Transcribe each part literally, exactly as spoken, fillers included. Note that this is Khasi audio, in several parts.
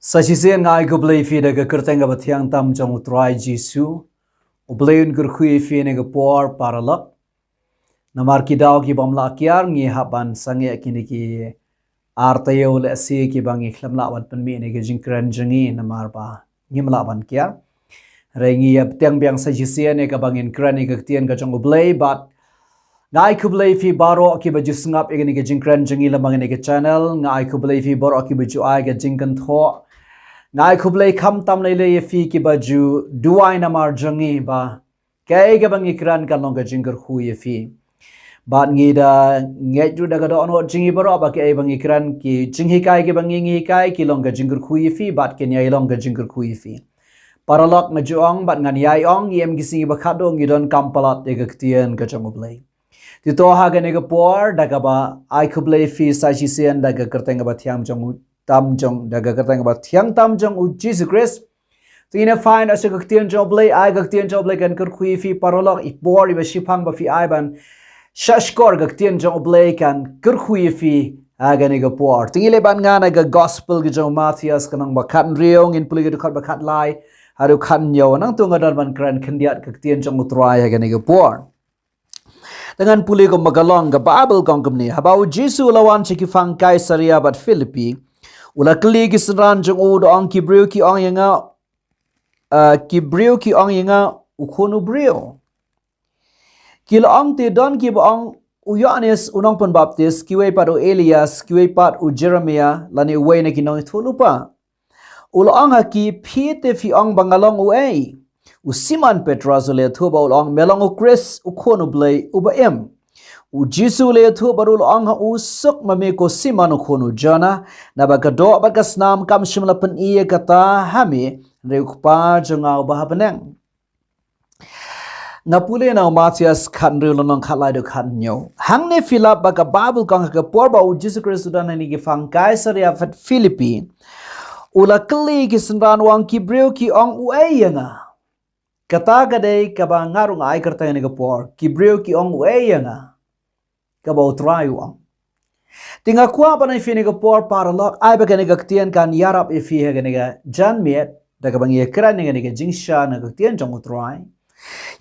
Sa shisien nga ai khublei ïa phi da ka kyrteng kaba thiang tam jong U Trai Jisu. U Blei un kyrkhu ïa phi ha kane ka por paralok. Namar ki daw ki bym lah kiar ngi hap ban sangeh kine ki ar taïew lehse kiba ngi khlem lah ban pynmih ïa ka jingkren jong ngi namar ba ngim lah ban kiar. Hynrei ngi ïa bteng biang sa shisien ïa kaba ngin kren ïa ka ktien ka jong U Blei bad nga ai khublei ïa phi baroh kiba ju sngap ïa kane ka jingkren jong ngi lyngba kane ka channel. Nga ai khublei ïa phi baroh kiba ju ai ka jingkynthoh. Nga ai khublei khamtam lei lei ïa phi kiba ju duwai namar jong ngi ba kaei kaba ngi kren kan long ka jingkyrkhu ïa phi. Bad ngi da ngeit ruh da ka dohnud jong ngi baroh ba kaei ba ngi kren, ki jinghikai kiba ngi ngi hikai ki long ka jingkyrkhu ïa phi bad kin ïai long ka jingkyrkhu ïa phi. Paralok, nga ju ong bad ngan ïai ong, ngi em ki sngi ba khatduh ngi donkam palat ïa ka ktien ka jong U Blei. Te to ha kane ka por da kaba ai khublei ïa phi sa shisien da ka kyrteng kaba thiang jong U, tam jong, da ka kyrteng kaba thiang tam jong U Jisu Khrist. Te ngin ïa peit noh sha ka ktien jong U Blei, ai ka ktien jong U Blei kan kyrkhu ïa phi paralok, i por iba shiphang ba phi ai ban shahshkor ka ktien jong U Blei kan kyrkhu ïa phi ha kane ka por. Te ngin leit bad nga na ka gospel ka jong u Mathaios ka lynnong ba khathynriew, ngin pule ka dkhot ba khatlai haduh khathynñiew. Nangta nga don ban kren khyndiat ka ktien jong U Trai ha kane ka por. Te ngan pule kumba ka long, ka Baibl ka ong kumne: Haba U Jisu u la wan sha ki phang Kaisaria bad Philipi, u la kylli ki synran jong u, da ong, ki briew ki ong ïa nga, ah, ki briew ki ong ïa nga u Khun u briew? Ki la ong, te don kiba ong u Ïoannis u nongpynbaptis, kiwei pat u Elias, kiwei pat u Jeremiah lane uwei na ki nongïathuhlypa. U la ong ha ki, phi te phi ong ba nga long uei? U Simon Petros u la ïathuh bad u la ong, me long u Khrist, u Khun U Blei uba im. U Jisu u la ïathuh bad u la ong ha u, suk ma me ko Simon u khun u Jonah, naba ka doh bad ka snam kam shym la pyni ïa kata ha me, hynrei u Kpa jong nga uba ha bneng. Nga pule na u Mathaios khathynriew, lynnong khatlai haduh khathynñiew. Hangne phi lap ba ka Baibl ka ong ha ka por ba U Jisu Khrist u don ha kine ki phang Kaisaria bad Philipi, u la kylli ki synran u ong, ki briew ki ong uei ïa nga? Kata ka dei kaba nga ruh nga ai kyrteng ha kane ka por, ki briew ki ong uei ïa nga? Kaba U Trai u ong. Te nga kwah ban ong ïa phi ha kane ka por paralok, ai ba kane ka ktien kan ïarap ïa phi ha kane ka janmiet da kaba ngi ïakren ïa kane ka jingshai na ka ktien jong U Trai.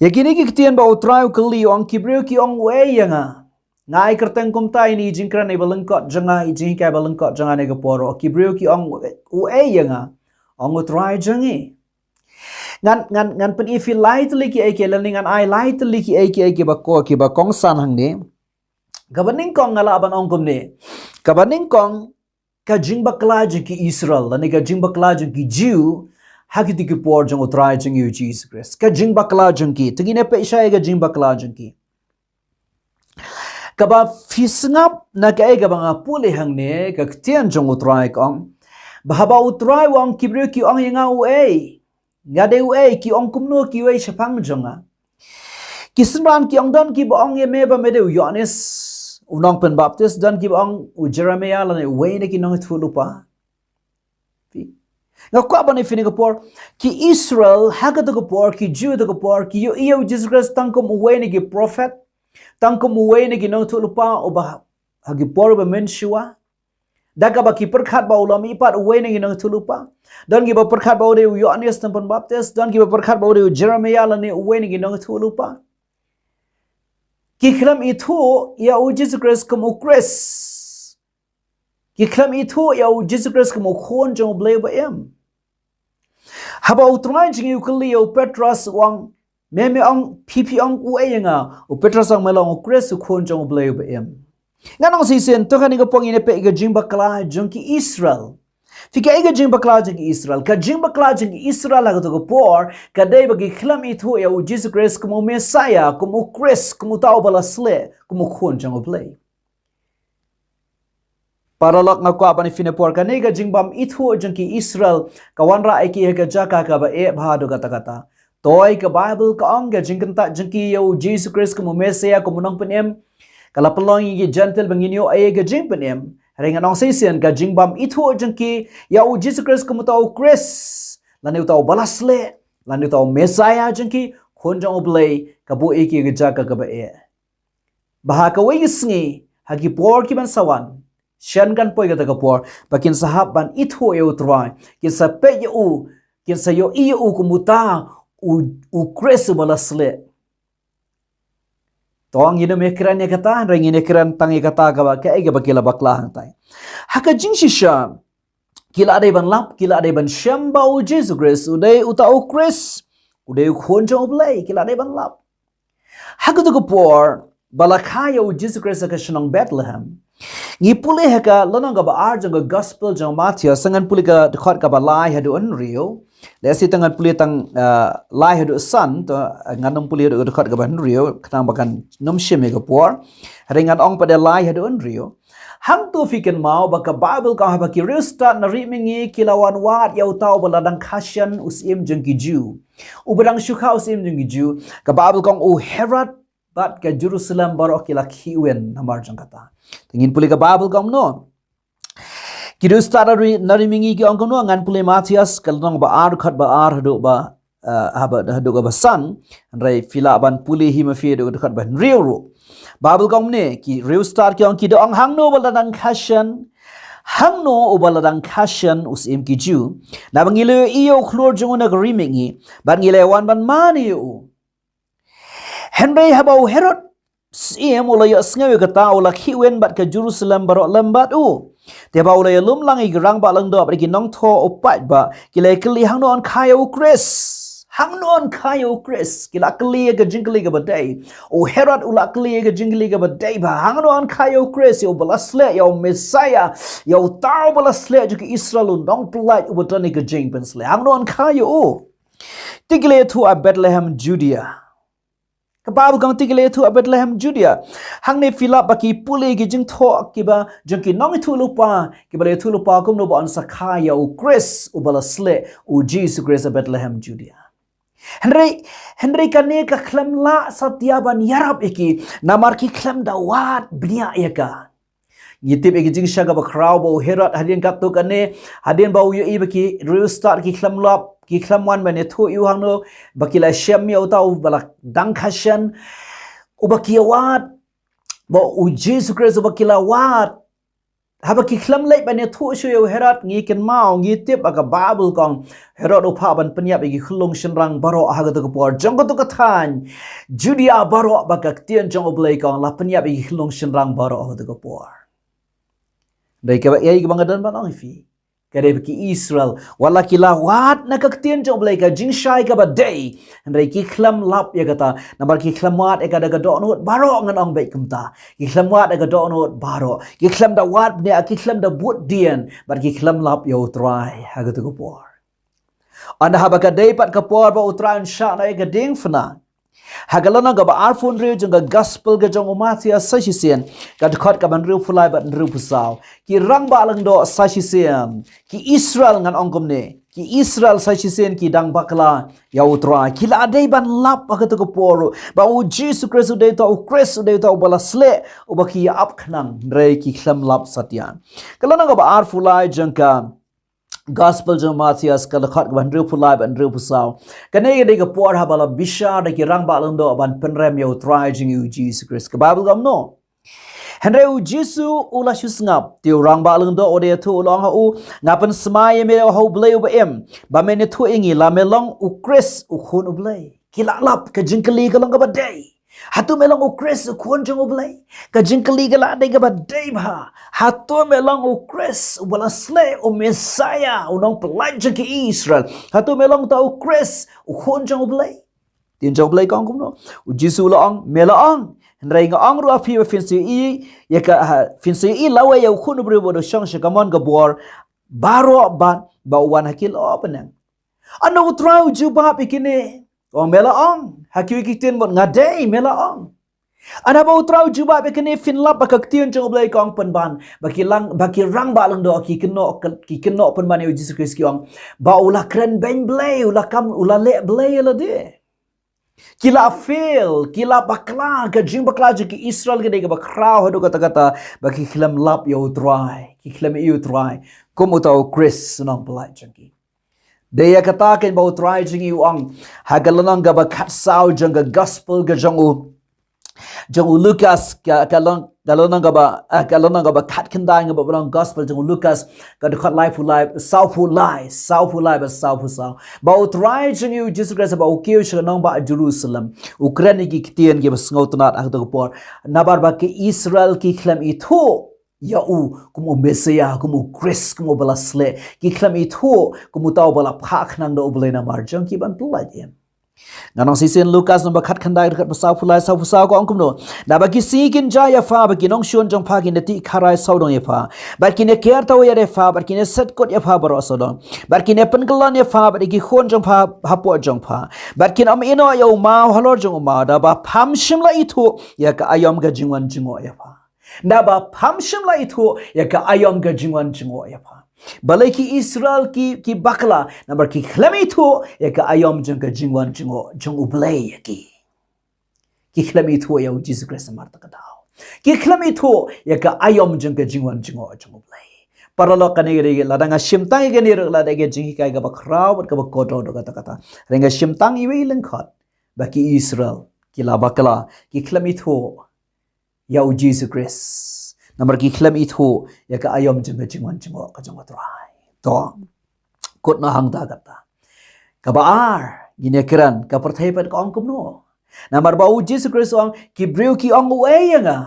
Ïa kine ki ktien ba U Trai u kylli, u ong, ki briew ki ong uei ïa nga? Nga ai kyrteng kumta ha ine i jingkren iba lyngkot jong nga, i jinghikai ba lyngkot jong nga ha kane ka por, ki briew ki ong uei ïa nga? Ong U Trai jong ngi. Ngan, ngan, ngan pyni ïa phi lai tylli kiei kiei lane ngan ai lai tylli kiei kiei kiba ko, kiba kongsan hangne. Kaba nyngkong nga lah ban ong kumne. Kaba nyngkong, ka jingbakla jong ki Israel lane ka jingbakla jong ki Jiw ha kito ki por jong U Trai jong ngi U Jisu Khrist. Ka jingbakla jong ki. Te ngin ïa peit shai ka jingbakla jong ki. Kaba phi sngap na kaei kaba nga pule hangne, ka ktien jong U Trai ka ong ba haba U Trai u ong, ki briew ki ong ïa nga uei? Nga dei uei? Ki ong kumno kiwei shaphang jong nga? Ki synran ki ong, don kiba ong ïa me ba me dei u Ïoannis u nongpynbaptis, don kiba ong u Jeremiah lane uwei na ki nongïathuhlypa. Phi, nga kwah ban ong ïa phi ha kane ka por, ki Israel ha kato ka por, ki Jiw ha kato ka por, ki ïohi ïa U Jisu Khrist tang kum uwei na ki prophet, tang kum uwei na ki nongïathuhlypa uba ha ki por ba mynshuwa. Da kaba ki pyrkhat ba u la mih pat uwei na ki nongïathuhlypa. Don kiba pyrkhat ba u dei u Ïoannis nongpynbaptis, don kiba pyrkhat ba u dei u Jeremiah lane uwei na ki nongïathuhlypa. Ki khlem ithuh ïa U Jisu Khrist kum u Khrist. Ki khlem ithuh ïa U Jisu Khrist kum u Khun jong U Blei uba im. Haba U Trai jong ngi u kylli ïa u Petros, u ong, me, me ong, phi, phi ong uei ïa nga? U Petros u ong, me long u Khrist, u Khun jong U Blei uba im. Ngan ong shisien, to ha kane ka por ngin ïa peit ka jingbakla jong ki Israel. Phi, kaei ka jingbakla jong ki Israel? Ka jingbakla jong ki Israel ha kato ka por ka dei ba ki khlem ithuh ïa U Jisu Khrist kum u Messiah, kum u Khrist, kum uta uba la sleh, kum u Khun jong U Blei. Paralok, nga kwah ban ong ïa phi ha kane ka por, kane ka jingbym ithuh jong ki Israel ka wanrah ïa ki ha ka jaka kaba eh bha haduh katta katta. Toi, ka Baibl ka ong ka jingkyntait jong ki ïa U Jisu Khrist kum u Messiah, kum u Nongpynim, ka la pynlong ïa ki Jentil ba ngin ïoh ïa ka jingpynim. Hynrei ngan ong shisien, ka jingbym ithuh jong ki ïa U Jisu Khrist kum uta u Khrist, lane uta uba la sleh, lane uta u Messiah jong ki, Khun jong U Blei, ka buh ïa ki ha ka jaka kaba eh. Ba ha kawei ka sngi ha ki por kiban sa wan, Shen kan poi kata ka por ba kin sa hap ban ithuh ïa U Trai, kin sa peit ïa u, kin sa ïohi ïa u kum uta u, u Khrist uba la sleh. To ngin ym ïakren ïa kata, hynrei ngin ïakren tang ïa kata kaba, kaei kaba ki la bakla hangtai. Ha ka jingshisha ki la dei ban lap, ki la dei ban shem ba U Jisu Khrist u dei uta u Khrist, u dei u Khun jong U Blei, ki la dei ban lap. Ha kato ka por ba la kha ïa U Jisu Khrist ha ka shnong Bethlehem, ngi pule ha ka lynnong kaba ar jong ka Gospel jong Mathaios, ngan pule ka dkhot kaba lai haduh hynriew. Lehse tang ngan pule tang, ah, lai haduh san, to, ah, ngan ym pule haduh ka dkhot kaba hynriew, khnang ba kan ym shim ïa ka por. Hynrei ngan ong pat de lai haduh hynriew. Hangto phi kynmaw ba ka Baibl ka ong haba ki riewstad na ri mihngi ki la wan wad ïa uta uba la dang kha shen u syiem jong ki Jiw, uba dang shu kha u syiem jong ki Jiw, ka Baibl ka ong u Herod bad ka Jerusalem baroh ki la khih win namar jong kata. Te ngin pule ka Baibl ka ong kumno. Ki riewstad na ri, na ri mihngi ki ong kumno, ngan pule Mathaios ka lynnong ba ar, dkhot ba ar haduh ba, eh, haba, haduh kaba san. Hynrei phi lah ban pule hi ma phi haduh ka dkhot ba hynriew ruh. Baibl ka ong kumne, ki riewstad ki ong, ki da ong, hangno uba la dang kha shen, hangno uba la dang kha shen u syiem ki Jiw? Naba ngi la ïohi ïa u khlur jong u na ka ri mihngi, bad ngi la wan ban mane ïa u. Hynrei haba u Herod syiem u la ïohsngew ïa kata, u la khih win bad ka Jerusalem baroh lem bad u. Te haba u la ïalum lang ïa ki rangbah lyngdoh bad ki nongthoh u paidbah, ki la ïakylli, hangno yn kha ïa u Khrist? Hangno yn kha ïa u Khrist? Ki la kylli ïa ka jingkylli kaba dei. U Herod u la kylli ïa ka jingkylli kaba dei ba, hangno yn kha ïa u Khrist, ïa uba la sleh, ïa u Messaïah, ïa uta uba la sleh jong ki Israel, u nongpyllait uba don ïa ka jingpynsleh? Hangno yn kha ïa u? Te ki la ïathuh ha Bethlehem Judea. Ka Baibl ka ong te ki la ïathuh ha Bethlehem Judea. Hangne phi lap ba ki pule ki jingthoh kiba jong ki nongïathuhlypa, kiba la ïathuhlypa kumno ba yn sa kha ïa u Khrist uba la sleh, u Jisu Khrist, ha Bethlehem Judea. Hynrei, hynrei kane ka khlem lah satia ban ïarap ïa ki, namar ki khlem da wad bniah ïa ka. Ngi tip ïa ki jingshah kaba khraw ba u Herod hadien katto katne, hadien ba u ïohi ba ki riewstad ki khlem lap, ki khlem wan ban ïathuh ïa u hangno ba ki la shem ïa uta uba la dang kha shen, uba ki ïa wad, ba u Jisu Khrist uba ki la wad. Haba ki khlem leit ban ïathuh shuh ïa u Herod, ngi kynmaw, ngi tip ba ka Baibl ka ong Herod u phah ban pynïap ïa ki khyllung shynrang baroh ha kato ka por. Jong kato ka thaiñ Judea baroh, ba ka ktien jong U Blei ka ong la pynïap ïa ki khyllung shynrang baroh ha kato ka por. Dei kaba ïa kaba nga don ban ong ïa phi, ka dei ba ki Israel, wat la ki la wad na ka ktien jong U Blei, ka jingshai kaba dei, hynrei ki khlem lap ïa kata, namar ki khlem wad ïa ka da ka dohnud baroh, ngan ong beit kumta. Ki khlem wad ïa ka dohnud baroh. Ki khlem da wad bniah, ki khlem da bud dien, bad ki khlem lap ïa U Trai ha kato ka por. Ynda haba ka dei pat ka por ba U Trai un shah noh ïa ka diengphna, ha ka lynnong kaba arphew hynriew jong ka Gospel ka jong u Mathaios sa shisien, ka dkhot kaba hynriewphew lai bad hynriewphew saw, ki rangbah lyngdoh sa shisien, ki Israel, ngan ong kumne, ki Israel sa shisien ki dang bakla ïa U Trai. Ki la dei ban lap ha kato ka por ruh ba u Jisu Khrist u dei uta u Khrist, u dei uta uba la sleh, uba ki ïa ap khnang, hynrei ki khlem lap satia. Ka lynnong kaba arphew lai jong ka Gospel jong u Mathaios, ka dkhot kaba hynriewphew lai bad hynriewphew saw. Kane ka dei ka por haba la bishar da ki rangbah lyngdoh ban pynrem ïa U Trai jong ngi u Jisu Khrist. Ka Baibl ka ong kumno? Hynrei u Jisu u la shu sngap. Te u rangbah lyngdoh u da ïathuh, u la ong ha u, nga pynsmai ïa me ha U Blei uba im, ba men ïathuh ïa ngi la me long u Khrist, u Khun U Blei. Ki la lap, ka jingkylli ka long kaba dei, hato me long u Khrist, u Khun jong U Blei? Ka jingkylli ka la dei kaba dei bha, hato me long u Khrist uba la sleh, u Messaïah, u nongpynlait jong ki Israel? Hato me long uta u Khrist, u Khun jong U Blei? Ktien jong U Blei ka ong kumno? U Jisu u la ong, me la ong. Hynrei nga ong ruh ha phi ba phin sa ïohi ïa ka, ha, phin sa ïohi lawei ïa u Khun U Blei ba u da shong sha kamon ka bor baroh bad ba u wan ha ki lyoh bneng. Ynda U Trai u jubab ïa kine, u ong, me la ong. Ha kiwei ki ktien mut, nga dei, me la ong. Ynda ba U Trai u jubab ïa kine, phin lap ba ka ktien jong U Blei ka ong pynban ba ki lang, ba ki rangbah lyngdoh ki kynnoh, ki kynnoh pynban ïa u Jisu Khrist, ki ong ba u la kren beiñ Blei, u la kam, u la leh Blei ïa lade. Ki la fail, ki la bakla, ka jingbakla jong ki Israel ka dei kaba khraw haduh katta katta ba ki khlem lap ïa U Trai, ki khlem ïohi ïa U Trai kum uta u Khrist, u nongpynlait jong ki. Dei ïa kata keiñ ba U Trai jong ngi u ong ha ka lynnong kaba khatsaw jong ka Gospel ka jong u jong u Lukas ka, ka long, ka long kaba, eh, ka long kaba khatkhyndai nga ba long gospel jong u Lukas ka dkhot laiphew lai, sawphew lai, sawphew lai bad sawphew saw. Ba u Trai jong ngi u Jisu Khrist ba u kiew sha ka nongbah Jerusalem, u kren ïa ki ktien kiba sngewtynnat ha kato ka por. Nabar ba ki Israel ki khlem ithuh ïa u kum u Messiah, kum u Khrist, kum uba la sleh. Ki khlem ithuh kum uta uba la phah khnang da U Blei namar jong ki ban pyllait im. Ngan ong shisien Lukas lynnong ba khatkhyndai dkhot ba sawphew lai, sawphew saw ka ong kumno: Naba ki sngi kin jia ïa pha, ba ki nongshun jong pha kin da tih kharai sawdong ïa pha, bad kin da ker tawei ïa pha, bad kin da set kut ïa pha baroh sawdong, bad kin da pynkyllon ïa pha bad ïa ki khun jong pha hapoh jong pha, bad kin ym ïehnoh ïa u maw halor jong u maw, da ba pham shym la ithuh ïa ka aïom ka jingwan jngoh ïa pha. Da ba pham shym la ithuh ïa ka aïom ka jingwan jngoh ïa pha. Balei ki Israel ki, ki bakla? Namar ki khlem ithuh ïa ka aïom jong ka jingwan jngoh jong U Blei ïa ki. Ki khlem ithuh ïa u Jisu Khrist namar ta ka daw. Ki khlem ithuh ïa ka aïom jong ka jingwan jngoh jong U Blei. Paralok, kane ka dei, lada nga shim tang ïa kane ruh la dei ka jinghikai kaba khraw bad kaba kordor da kata kata. Hynrei nga shim tang iwei i lyngkhot ba ki Israel ki la bakla, ki khlem ithuh ïa u Jisu Khrist. Namar ki khlem ithuh ïa ka aïom jong ka jingwan jngoh ka jong U Trai. To. Kut na hangta kata. Kaba ar, ngin ïa kren, ka pyrthei pat ka ong kumno? Namar ba u Jisu Khrist u ong, ki briew ki ong uei ïa nga.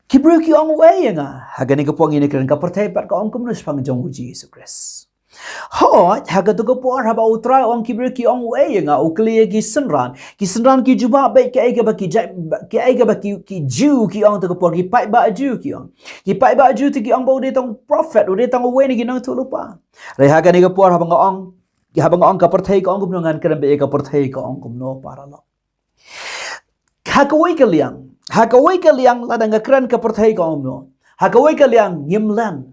Ki briew ki ong uei ïa nga. Ha kane ka por ngin ïa kren, ka pyrthei pat ka ong kumno shaphang jong u Jisu Khrist. Hooid, ha kato ka por haba u Trai u ong ki briew ki ong uei ïa nga, u kylli ïa ki synran. Ki synran ki jubab beit kaei kaba ki jait, kaei kaba ki, ki Jiw ki ong, kato ka por ki paidbah Jiw ki ong. Ki paidbah Jiw te ki ong ba u dei tang prophet, u dei tang uwei na ki nongïathuhlypa. Hynrei ha kane ka por haba nga ong, haba nga ong ka pyrthei ka ong kumno, ngan kren beit ïa ka pyrthei ka ong kumno, paralok. Ha kawei ka liang, ha kawei ka liang lada nga kren ka pyrthei ka ong kumno, ha kawei ka liang ngim len.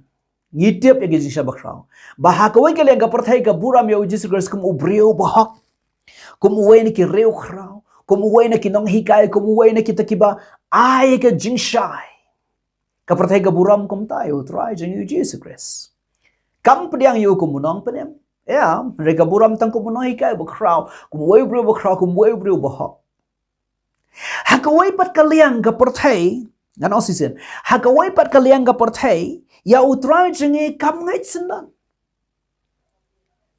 Ngi tip ïa ka jingshisha bakhraw ba ha kawei ka liang ka pyrthei ka burom ïa u Jisu Khrist kum u briew bahok, kum uwei na ki riewkhraw, kum uwei na ki nonghikai, kum uwei na kita kiba ai ka jingshai. Ka pyrthei ka burom kumta ïa u Trai jong ngi u Jisu Khrist. Kam pdiang ïa u kum u nongpynim. Ïa, hynrei ka burom tang kum u nonghikai bakhraw, kum uwei u briew bakhraw, kum uwei u briew bahok. Ha kawei pat ka liang ka pyrthei, ngan ong shisien, ha kawei pat ka liang ka pyrthei, ïa u Trai jong ngi kam ngeit syndon.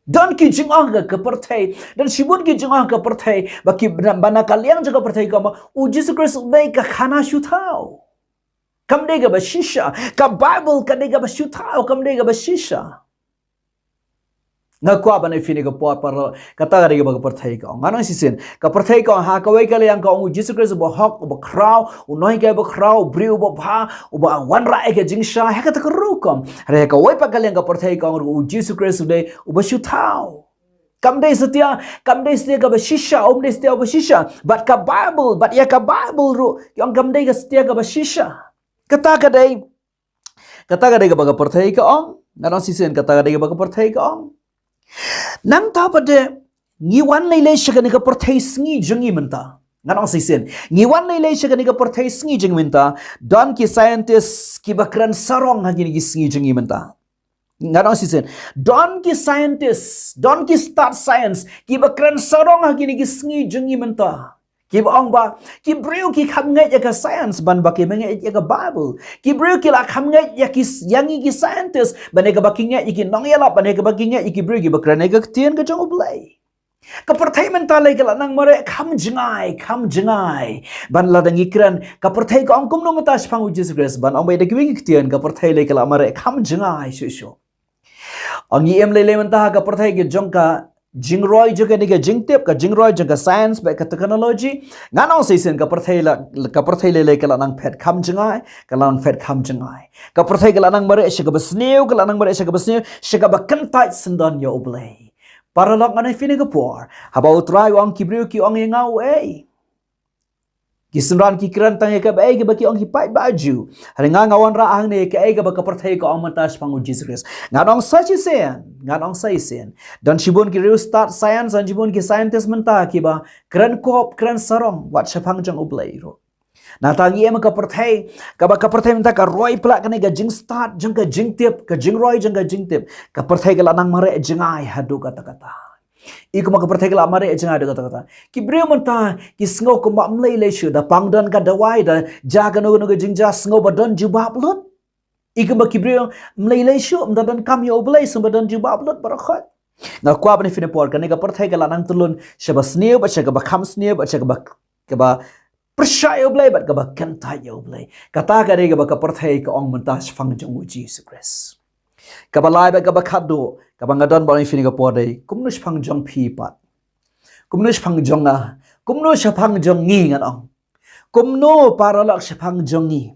Don ki jingong ka, ka pyrthei, don shibun ki jingong ka pyrthei, ba ki, ba na ka liang jong ka pyrthei ka ong ba u Jisu Khrist u dei ka khana shu thaw. Kam dei kaba shisha, ka Bible ka dei kaba shu thaw, kam dei kaba shisha. Nga kwah ban ai phi ïa ka por, paralok, kata ka dei kaba ka pyrthei ka ong. Ngan ong shisien, ka pyrthei ka ong ha kawei ka liang ka ong u Jisu Khrist uba hok, uba khraw, u nonghikai uba khraw, u briew uba bha, uba wanrah ïa ka jingshai, ha kata ka rukom. Hynrei ha kawei pat ka liang ka pyrthei ka ong ruh u Jisu Khrist u dei uba shu thaw. Kam dei satia, kam dei satia kaba shisha, um dei satia uba shisha. Bad ka Bible, bad ïa ka Bible ruh ki ong kam dei ka satia kaba shisha. Kata ka dei, kata ka dei kaba ka pyrthei ka ong. Ngan ong shisien, kata ka dei kaba ka pyrthei ka ong. Nangta pat de, ngi wan lei lei sha kane ka pyrthei sngi jong ngi mynta. Ngan ong shisien, ngi wan lei lei sha kane ka pyrthei sngi jong ngi mynta. Don ki scientist kiba kren sarong ha kine ki sngi jong ngi mynta. Ngan ong shisien, don ki scientist, don ki stad science kiba kren sarong ha kine ki sngi jong ngi mynta. Kiba ong ba ki briew ki kham ngeit ïa ka science ban ba ki ngeit ïa ka Bible. Ki briew ki la kham ngeit ïa ki, ïa ngi ki scientist ban ïa kaba ki ngeit ïa ki nongïalap, ban ïa kaba ki ngeit ïa ki briew kiba kren ïa ka ktien ka jong U Blei. Ka pyrthei mynta lei ka la nang mareh kham jngai, kham jngai. Ban lada ngi kren, ka pyrthei ka ong kumno mynta shaphang u Jisu Khrist, ban ong beit da kiwei ki ktien, ka pyrthei lei ka la mareh kham jngai shuh shuh. Ong ngi im lei lei mynta ha ka pyrthei ka jong ka jingroi jong kane ka jingtip, ka jingroi jong ka science bad ka technology. Ngan ong shisien ka pyrthei la, ka pyrthei lei lei ka la nang phet kham jngai, ka la nang phet kham jngai. Ka pyrthei ka la nang mareh sha kaba sniew, ka la nang mareh sha kaba sniew, sha kaba kyntait syndon ïa U Blei. Paralok, ngan ai phi ïa ka por, haba u Trai u ong ki briew ki ong ïa nga uei. Ki synran ki kren tang ïa kaei kaba ki ong ki paidbah Jiw. Hynrei nga nga wanrah hangne ïa kaei kaba ka pyrthei ka ong mynta shaphang u Jisu Khrist. Ngan ong sa shisien, ngan ong sa shisien. Don shibun ki riewstad science, don shibun ki scientist mynta kiba kren kop, kren sarong wat shaphang jong U Blei ruh. Nangta ngi im ha ka pyrthei, kaba ka pyrthei mynta ka roi palat kane ka jingstad jong ka jingtip, ka jingroi jong ka jingtip. Ka pyrthei ka la nang mareh jngai haduh katta katta. I kumba ka pyrthei ka la mareh jngai da kata kata. Ki briew mynta ki sngew kumba ym lei lei shuh, da pang don ka dawai, da jia kano kano ka jingjia sngew ba don jubab lut. I kumba ki briew ym lei lei shuh, ym da donkam ïa U Blei, sngew ba don jubab lut baroh khoit. Nga kwah ban ïa phi na por, kane ka pyrthei ka la nang tylli sha ba sniew bad sha kaba kham sniew bad sha kaba, kaba pyrshah ïa U Blei bad kaba kyntait ïa U Blei. Kata ka dei kaba ka pyrthei ka ong mynta shaphang jong U Jisu Khrist. Kaba lai bad kaba khatduh kaba nga don ban ïa phi na ka por dei, kumno shaphang jong phi pat? Kumno shaphang jong nga? Kumno shaphang jong ngi, ngan ong? Kumno paralok shaphang jong ngi?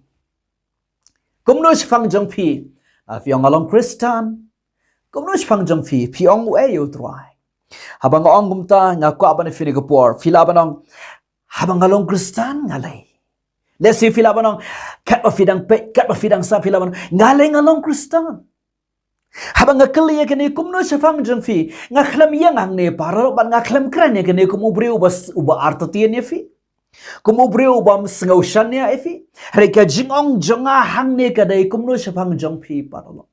Kumno shaphang jong phi? Ah, phi ong nga long Khristan. Kumno shaphang jong phi? Phi ong uei ïa U Trai? Haba nga ong kumta, nga kwah ban ïa phi na ka por, phi lah ban ong, haba nga long Khristan nga lei. Lehse phi lah ban ong, katba phi dang peit, katba phi dang sah, phi lah ban ong, nga lei, nga long Khristan. Haba nga kylli ïa kane, kumno shaphang jong phi? Nga khlem ïeng hangne paralok bad nga khlem kren ïa kane kum u briew uba s-, uba artatien ïa phi, kum u briew uba ym sngewshan ïa phi. Hynrei ka jingong jong nga hangne ka dei, kumno shaphang jong phi paralok?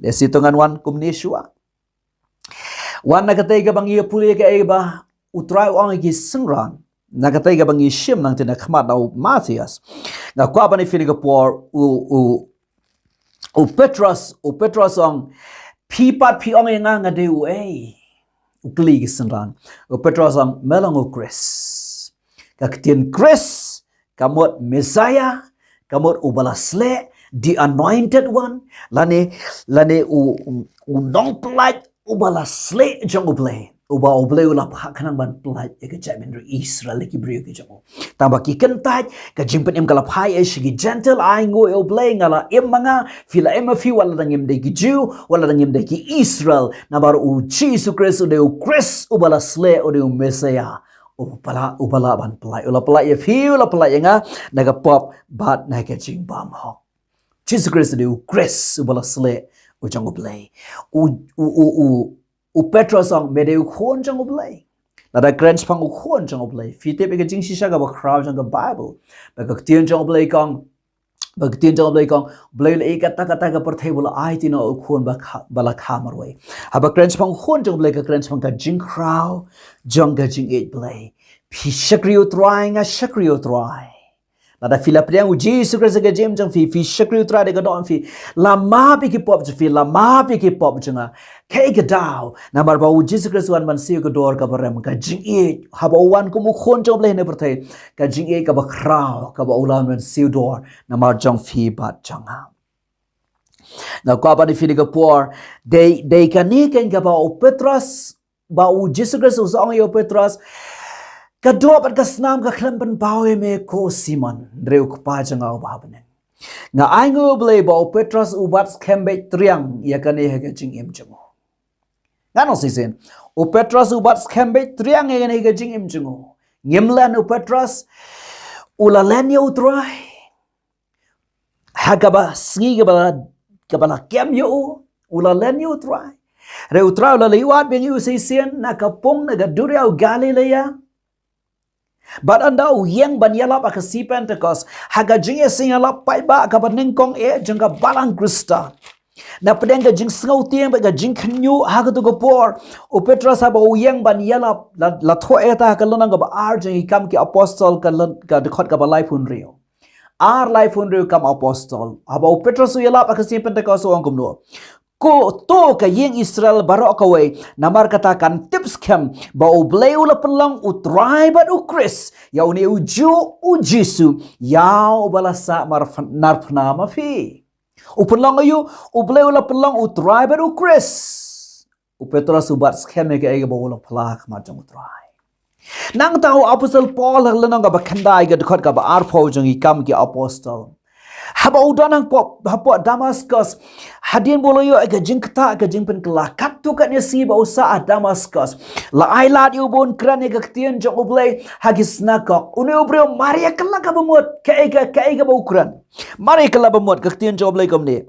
Lehse to ngan wan kumne shuwa. Wan na katei kaba ngi ïa pule kaei ba U Trai u ong ïa ki synran. Na katei kaba ngi shim nangta na khmat na u Mathaios. Nga kwah ban ïa phi na ka por, u, u, u Petros, u Petros u ong, phi pat phi ong ïa nga nga dei uei? U kylli ki synran. U Petros u ong, me long u Khrist. Ka ktien Khrist ka mut Messiah, ka mut uba la sleh, the anointed one, lane, lane u, u, u nongpyllait uba la sleh jong U Blei, uba U Blei u la phah khnang ban pyllait ïa ka jaitbynriew Israel, ïa ki briew ki jong u. Tangba ki kyntait, ka jingpynim ka la phai ïa sha ki Gentile, ai nguh ïa U Blei, nga la im ma nga, phi la im ma phi, wat la dang ngim dei ki Jiw, wat la dang ngim dei ki Israel. Namar U Jisu Khrist u dei u Khrist uba la sleh, u dei u Messiah. Uba la, uba la ban pyllait, u la pyllait ïa phi, u la pyllait ïa nga na ka pop bad na ka jingbymhok. Jisu Khrist u dei u Khrist uba la sleh u jong U Blei. U, u, u, u, u Petros u ong, me dei u khun jong U Blei. Lada kren shaphang u khun jong U Blei, phi tip ïa ka jingshisha kaba khraw jong ka Baibl. Ba ka ktien jong U Blei ka ong, ba ka ktien jong U Blei ka ong, U Blei u la ïeit kata kata ka pyrthei ba u la ai ïa u khun ba kha, ba la kha marwei. Haba kren shaphang u khun jong U Blei ka kren shaphang ka jingkhraw jong ka jingïeit Blei. Phi shakri U Trai, nga shakri U Trai. Lada phi la pdiang U Jisu Khrist ha ka jingim jong phi, phi shakri U Trai da ka dohnud phi, la map ïa ki pop jong phi, la map ïa ki pop jong nga. Kaei ka daw? Namar ba U Jisu Khrist u wan ban siew ka dor kaba rem, ka jingïeit. Haba u wan kum u khun jong U Blei ha kane ka pyrthei, ka jingïeit kaba khraw, kaba u la wan ban siew dor namar jong phi bad jong nga. Nga kwah ban ïa phi na ka por, dei, dei kane keiñ kaba u Petros, ba U Jisu Khrist u sa ong ïa u Petros, ka doh bad ka snam ka khlem pynpaw ïa me ko Simon, hynrei U Kpa jong nga uba ha bneng. Nga ai nguh ïa U Blei ba u Petros u bat skhem beit triang ïa kane ha ka jingim jong u. Ngan ong shisien, u Petros u bat skhem beit triang ïa kane ha ka jingim jong u. Ngim len u Petros u la len ïa U Trai. Ha kaba sngi kaba la, kaba la kem ïa u, u la len ïa U Trai. Hynrei U Trai u la leit wad biang ïa u shisien na ka pung, na ka duriaw Galilea. Bad ynda u ïeng ban ïalap ha ka sngi Pentekost, ha ka jingïaseng ïalap paidbah kaba nyngkong eh jong ka Balang Khristan. Na pdeng ka jingsngewtieng bad ka jingkhynñiuh ha kato ka por, u Petros haba u ïeng ban ïalap, la, la thoh ïa kata ha ka lynnong kaba ar jong ki Kam ki Apostol, ka lyn-, ka dkhot kaba laiphew hynriew. Ar laiphew hynriew Kam Apostol. Haba u Petros u ïalap ha ka sngi Pentekost u ong kumno? Ko to ka ïing Israel baroh kawei, namar kata kan tip skhem ba U Blei u la pynlong U Trai bad U Khrist ïa une u Jiw, U Jisu, ïa uba la sah mar-, narphna ma phi. U pynlong aïu? U Blei u la pynlong U Trai bad U Khrist. U Petros u bat skhem ïa kaei kaba u la phla ha khmat jong U Trai. Nangta u Apostol Paul ha ka lynnong kaba khyndai, ka dkhot kaba arphew jong ki Kam ki Apostol. Haba u don hapoh, hapoh Damaskos, hadien ba u la ïoh ïa ka jingktah, ka jingpynkylla, katto katne sngi ba u sah ha Damaskos, la ai lad ïa u ban kren ïa ka ktien jong U Blei ha ki synagog. Une u briew mar ïa kylla kaba mut, kaei ka, kaei kaba u kren. Mar ïa kylla ba mut, ka ktien jong U Blei kumne.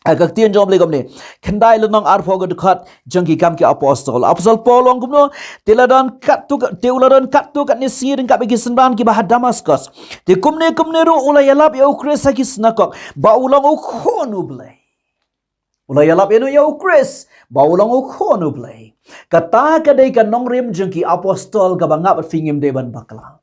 Eh, ka ktien jong U Blei kumne. Khyndai lynnong arphew, ka dkhot jong ki Kam ki Apostol. Apostol Paul u ong kumno? Te la don katto ka, te u la don katto katne sngi ryngkat bad ki synran kiba ha Damaskos. Te kumne kumne ruh u la ïalap ïa U Khrist ha ki synagog ba u long U Khun U Blei. U la ïalap ïano ïa u Khrist ba u long u khun u Blei. Kata ka dei ka nongrim jong ki apostol kaba nga bad phi ngim dei ban bakla.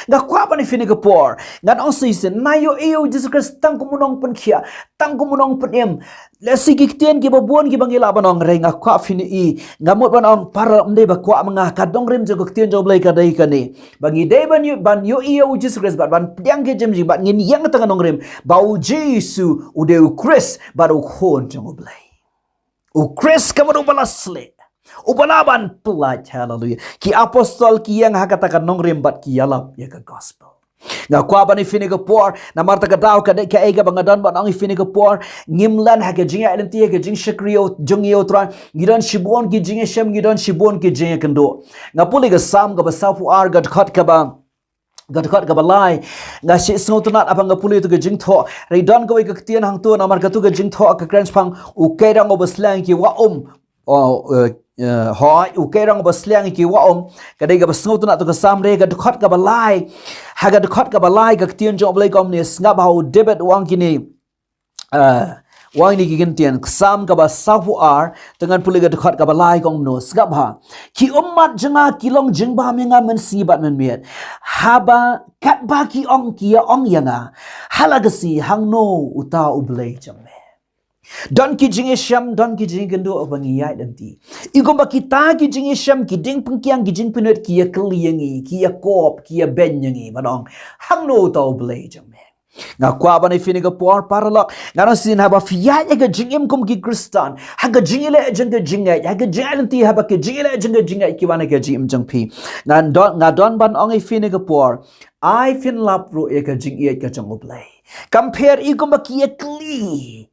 Nga kwah ban ïa phi ha kane ka por, ngan ong shisien, nga ïohi ïa u Jisu Khrist tang kum u nongpynkhiah, tang kum u nongpynim. Lehse ki ktien kiba bun kiba ngi lah ban ong, hynrei nga kwah phin ïohi, nga mut ban ong para, ym dei ba kwah ma nga, ka nongrim jong ka ktien jong u Blei ka dei kane. Ba ngi dei ban ïoh, ban ïohi ïa u Jisu Khrist, bad ban pdiang ki jingim, bad ngin ïeng tang ha ka nongrim ba u Jisu u dei u Khrist bad u khun jong u Blei. U Khrist ka mut uba la sleh, uba la ban pyllait. Haleluia. Ki apostol ki ïeng ha kata ka nongrim bad ki ïalap ïa ka gospel. Nga kwah ban ïa phi ha kane ka por, namar kata ka daw ka dei kaei kaba nga don ban ong ïa phi ha kane ka por. Ngim len ha ka jingïaid lynti, ha ka jingshakri jong ngi ïa u Trai. Ngi don shibun ki jingïashem, ngi don shibun ki jingïakynduh. Nga pule ka Salm kaba saphew ar, ka dkhot kaba, ka dkhot kaba lai. Nga shu sngewtynnat haba nga pule ïa katu ka jingthoh. Hynrei don kawei ka ktien hangto, namar katu ka jingthoh ka kren shaphang u Khrist uba sliang ïa ki wah um. Oh, eh, eh, hooid, u Khrist uba sliang ïa ki wah um. Ka dei kaba sngewtynnat katu ka Salm, hynrei ka dkhot kaba lai. Ha ka dkhot kaba lai ka ktien jong u Blei ka ong kumne, sngap ha, u David u ong kumne. Eh, u ong kumne, ki ktien, ka Salm kaba saphew ar, te ngan pule ka dkhot kaba lai, ka ong kumno, sngap ha. Ki ummat jong nga ki long jingbam ïa nga mynsngi bad mynmiet. Haba katba ki ong ki ïa ong ïa nga, ha la ka sngi, hangno uta u Blei jong me? Don ki jingïashem, don ki jingïakynduh haba ngi ïaid lynti. I kumba kita ki jingïashem, ki jingpynkhiang, ki jingpynwit ki ïakylli ïa ngi, ki ïakop, ki ïabeiñ ïa ngi, ban ong, hangno uta u Blei jong me? Nga kwah ban ïa phi ha kane ka por paralok. Nga ong shisien, haba phi ïaid ïa ka jingim kum ki Khristan, ha ka jingïaleh jong ka jingngeit, ha ka jingïaid lynti, haba ka jingïaleh jong ka jingngeit ki wan ha ka jingim jong phi. Nga don, nga don ban ong ïa phi ha kane ka por, ai phin lap ruh ïa ka jingïeit ka jong u Blei. Kam pher i kumba ki ïakylli,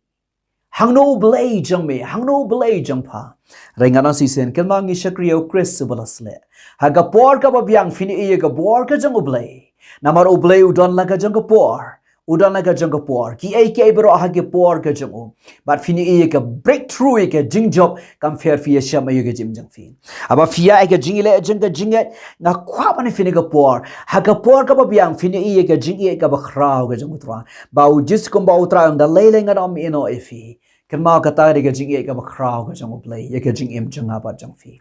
hangno u Blei jong me, hangno u Blei jong pha? Hynrei nga ong shisien, kynmaw ngi shakri ïa u Khrist uba la sleh. Ha ka por kaba biang phin ïohi ïa ka bor ka jong u Blei. Namar u Blei u don la ka jong ka por, u don la ka jong ka por. Kiei kiei baroh ha ka por ka jong u. Bad phin ïohi ïa ka breakthrough, ïa ka jingjop, kam pher phi ïashem ïa ka jingim jong phi. Haba phi ïaid ïa ka jingïaleh jong ka jingngeit, nga kwah ban ïa phi ha kane ka por, ha ka por kaba biang phin ïohi ïa ka jingïeit kaba khraw ka jong u Trai. Ba u Jisu kumba u Trai u ong, da lei lei ngan ym ïehnoh ïa phi. Kynmaw, kata ka dei ka jingïeit kaba khraw ka jong u Blei ïa ka jingim jong nga bad jong phi.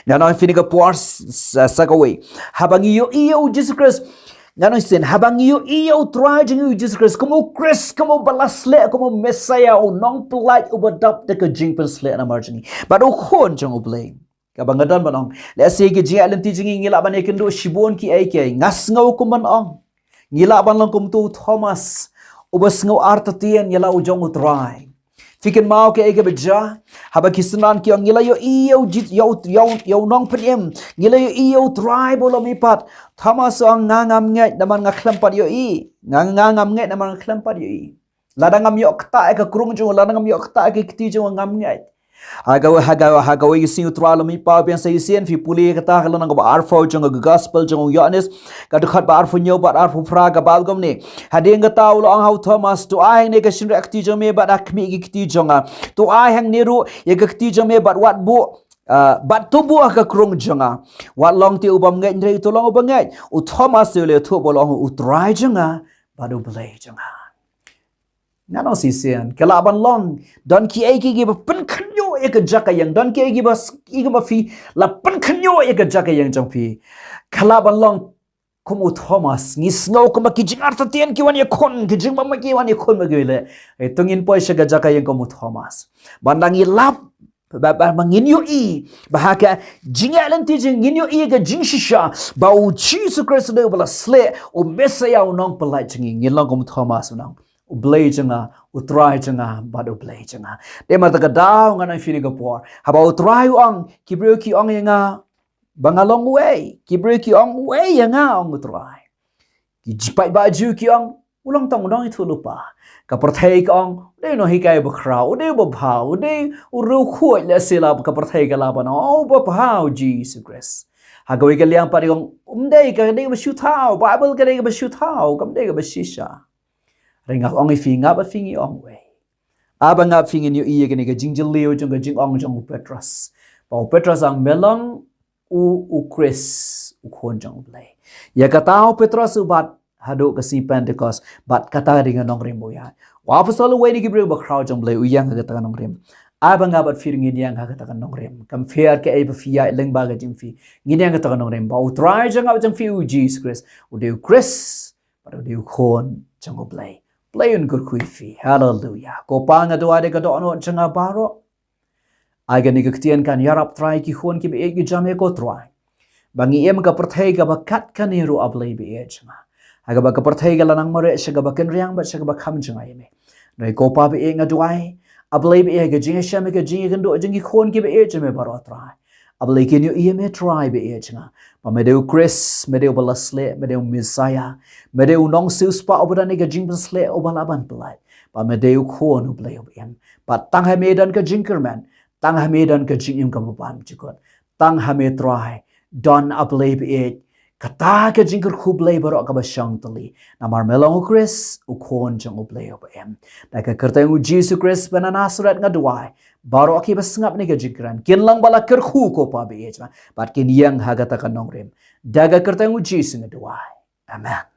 Nga ong ïa phi ha kane ka por s-, s-, sa kawei. Haba ngi ïohi ïa u Jisu Khrist, nga ong shisien, haba ngi ïohi ïa u Trai jong ngi u Jisu Khrist kum u Khrist, kum uba la sleh, kum u Messaïah, u nongpyllait uba dap da ka jingpynsleh namar jong ngi, bad u khun jong u Blei. Kaba nga don ban ong, lehse ha ka jingïaid lynti jong ngi ngi lah ban ïakynduh shibun kiei kiei. Nga sngew kum ban ong, ngi lah ban long kum uto u Thomas, uba sngew artatien ïa la u jong u Trai. Phi kynmaw kaei kaba jia? Haba ki synran ki ong, ngi la ïohi ïa u Ji-, ïa u, ïa u, ïa u Nongpynim, ngi la ïohi ïa u Trai ba u la mihpat. Thomas u ong, nga ngam ngeit namar nga khlem pat ïohi. Nga, nga ngam ngeit namar nga khlem pat ïohi. Lada ngam ïoh ktah ïa ka krung jong u, lada ngam ïoh ktah ïa ka kti jong u, ngam ngeit. Ha ka, ha ka, ha kawei ka sngi u Trai u la mihpat biang sa shisien. Phi pule ïa kata ha ka lynnong kaba arphew jong ka gospel jong u Ïoannis, ka dkhot ba arphew hynñiew bad arphew phra, ka Baibl ka ong kumne. Hadien kata u la ong ha u Thomas, to ai hangne ka shynriah kti jong me bad ha khmih ki kti jong nga. To ai hangne ruh ïa ka kti jong me bad wat buh, ah, bad to buh ha ka krung jong nga. Wat long te u bym ngeit hynrei to long uba ngeit. U Thomas te u la ïathuh ba u la ong u Trai jong nga bad u Blei jong nga. Nga ong shisien, ka lah ban long, don kiei kiei kiba pynkhynñiuh ïa ka jaka ïeng, don kiei kiba s-, kiba phi la pynkhynñiuh ïa ka jaka ïeng jong phi. Ka lah ban long kum u Thomas, ngi sngew kumba ki jingartatien ki wan ïakhun, ki jingbymngeit ki wan ïakhun bad ki ïaleh. Eh, to ngin poi sha ka jaka ïeng kum u Thomas. Ban da ngi lap, ba, ba, ba ngin ïohi, ba ha ka jingïaid lynti jong ngi ngin ïohi ka jingshisha ba u Jisu Khrist u dei uba la sleh, u Messaïah, u nongpyllait jong ngi. Ngin long kum u Thomas, u ong, u Blei jong nga, u Trai jong nga bad u Blei jong nga. Te namar kata ka daw ngan ong ïa phi ha kane ka por, haba u Trai u ong, ki briew ki ong ïa nga ba nga long uwei, ki briew ki ong uwei ïa nga, ong u Trai. Ki paidbah Jiw ki ong, u long tang u nongïathuhlypa. Ka pyrthei ka ong, u dei u nonghikai uba khraw, u dei uba bha, u dei u riewkhuid, lehse la ka pyrthei ka lah ban ong, oh, uba bha u Jisu Khrist. Ha kawei ka liang pat ki ong, um dei, ka dei kaba shu thaw, Baibl ka dei kaba shu thaw, kam dei kaba shisha. Hynrei nga ong ïa phi, nga bad phi ngi ong uwei. Haba nga bad phi ngin ïohi ïa kane ka jingjylliew jong ka jingong jong u Petros. Ba u Petros u ong, me long u, u Khrist, u Khun jong u Blei. Ïa kata u Petros u bat haduh ka sngi Pentecost, bad kata ka dei ka nongrim ba u ïaid. U apostol, uwei na ki briew bakhraw jong U Blei, u ïeng ha kata ka nongrim. Ai ba nga bad phi ruh ngin ïeng ha kata ka nongrim. Kam pher kaei ba phi ïaid lyngba ka jingim phi, ngin ïeng ha kata ka nongrim ba U Trai jong nga bad jong phi, U Jisu Khrist, u dei U Khrist, bad u dei U Khun jong U Blei. Blei un kyrkhu ïa phi. Haleluia. Ko Pa, nga duwai da ka dohnud jong nga baroh, ai kane ka ktien kan ïarap, Trai, ki khun kiba ïeit ki jong me, ko Trai, ba ngi im ha ka pyrthei kaba kat kane ruh, A Blei ba ïeit jong nga, ha kaba ka pyrthei ka la nang mareh sha kaba kynriang bad sha kaba kham jngai ïa me. Hynrei ko Pa ba ïeit, nga duwai, A Blei ba ïeit, ha ka jingïashem, ha ka jingïakynduh jong ki khun kiba ïeit jong me baroh, Trai, A Blei, kin ïohi ïa me, Trai ba ïeit jong nga, ba me dei U Khrist, me dei uba la sleh, me dei U Messaïah, me dei U Nongsiewspah uba don ïa ka jingpynshlur, uba lah ban pyllait, ba me dei U Khun U Blei uba im. Bad tang ha me don ka jingkyrmen, tang ha me don ka jingim kaba bymjukut. Tang ha me, Trai, don, A Blei ba ïeit, kata ka jingkyrkhu Blei baroh kaba shong tylli. Namar me long U Khrist, U Khun jong U Blei uba im. Da ka kyrteng U Jisu Khrist ba na Nasareth nga duwai, baroh kiba sngap ïa kane ka jingkren kin long ba la kyrkhu, ko Pa ba ïeit jong nga, bad kin ïeng ha kata ka nongrim. Da ka kyrteng U Jisu nga duwai. Amen.